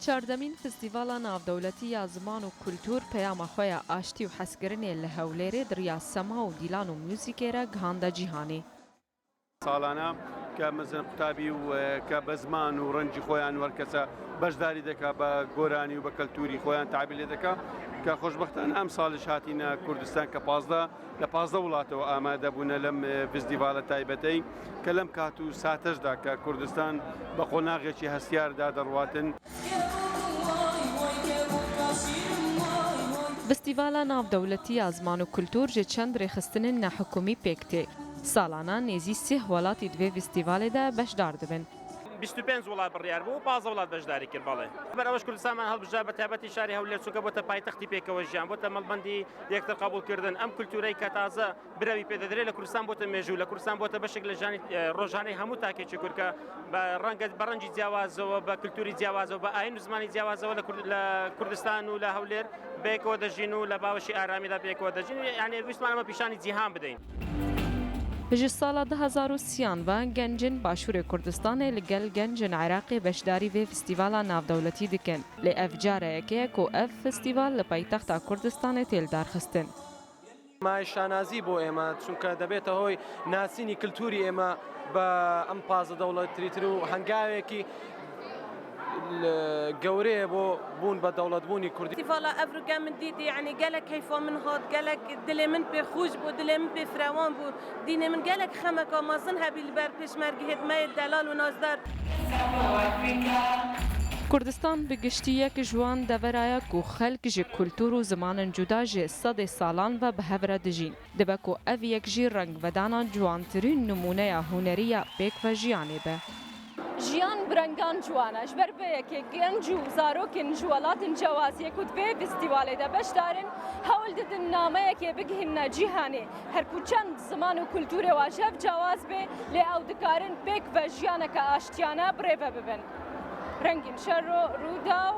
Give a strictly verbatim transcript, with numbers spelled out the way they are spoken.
Çardemîn Festîvala Navdewletî ya Ziman û Kultûr peyama xwe ya aştî û hezkirinê li Hewlêrê di riya sema û dîlan û muzîkê re gihande cîhanê. ساڵانە کە مەزن قوتابی و کە بە زمان و ڕەنجی خۆیان و هەر کەسە بەشداری دەکا بە گۆرانی و بە کەلتوری خۆیان تعبیر لێ دەکا کە خۆشبەختانە ئەم ساڵش هاتینە کوردستان کە پازدە لە پازدە وڵاتەوە ئامادە بوونە لەم فستیڤالە تایبەتەی کە لەم کات و ساتەشدا کە کوردستان بە قۆناغێکی هەستیاردا دەڕواتن. Festîvala Navdewletî ya Ziman û Kultûr ji çend rêxistinên nehikûmî pêk tê. Salana nêzî sih welatî di vê festîvalê de beşdar dibin. بیست و پێنج وڵات بڕیار بوو، پازدە وڵات بەشداری کرد، بەڵێ. بەر ئەوەش کوردستانمان هەڵبژارد بە تایبەتی شاری هەولێر، چونکە بۆتە پایتەختی پێکەوە ژیان، بۆتە مەڵبەندی یەکتر قبوڵکردن. ئەم کولتورەی کە تازە برەوی پێدەدرێت لە کوردستان بۆتە مێژوو، لە کوردستان بۆتە بەشێک لە ژیانی ڕۆژانەی هەموو تاکێکی کورد کە بە ڕەنگە بە ڕەنگی جیاوازەوە، بە کولتوری جیاوازەوە، بە ئاین و زمانی جیاوازەوە لە کوردستان و لە هەولێر بەیەکەوە دەژین و لە باوەشی ئارامیدا بەیەکەوە دەژین. یعنی ویستمان ئەمە پیشانی جیهان بدەین. Ji sala du hezar û sîyan ve gencên Başûrê Kurdistanê li gel gencên Iraqê beşdarî vê festîvala navdewletî dikin. Lê ev cara yekê ye ku ev festîval li paytexta Kurdistanê tê lidarxistin. مای شانازی بۆ ئێمە، چونکە دەبێتە هۆی ناسینی کلتوری ئێمە بە ئەم پازدە دەوڵەتریتر و هەنگاوێکی گەورەیە بۆ بوون بە دەوڵەتبوونی کوردی. Festîvala Evroke min dît, yanî gelek keyfa min hat, gelek dilê min pê xweş bû, dilê min pê firewan bû. Dînê min gelek xemeka mezin hebî li ber pêşmergehêt me yê delal û nazdar. Kurdistan bi giştî yek ji wan devera ye ku xelk ji kultûr û zimanên cuda ji sedê salan ve bi hev re dijîn. Dibe ku ev yek jî rengvedana ciwantirîn nimûneya hunerî ya pêkvejiyanê be. Jiyan bi rengan ciwan e. Ji ber vê yekê genc û zarokên ji welatên cewaziyê ku di vê festîvalê de beşdar in, hewl didin nameyekê bigihînine cîhanê. Her ku çend ziman û kulturê wa ji hev cewaz bê, lê ew dikarin pêkvejiyaneke aştiyane birêve bibin. Rengîn Şero, Rûdaw.